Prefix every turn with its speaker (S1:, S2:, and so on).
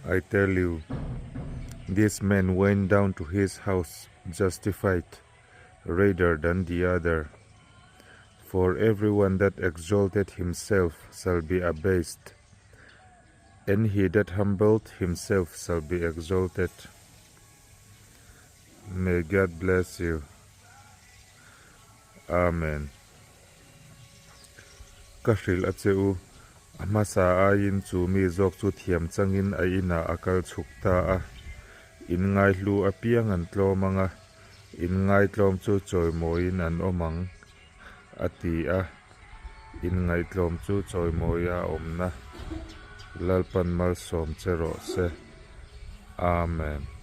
S1: I tell you, this man went down to his house justified rather than the other. For everyone that exalted himself shall be abased, and he that humbled himself shall be exalted. May God bless you. Amen. Ka hrilh a che u, a hmasa aiin chu mi zawk chu thiam changin a inah a kal chhuk ta a. In ngaihlu apiang an tlawm ang a, in ngaitlawm chu chawimawiin an awm ang, a ti a. In ngaitlawm chu chawimawia a awmna Lalpan malsawm che rawh se. Amen.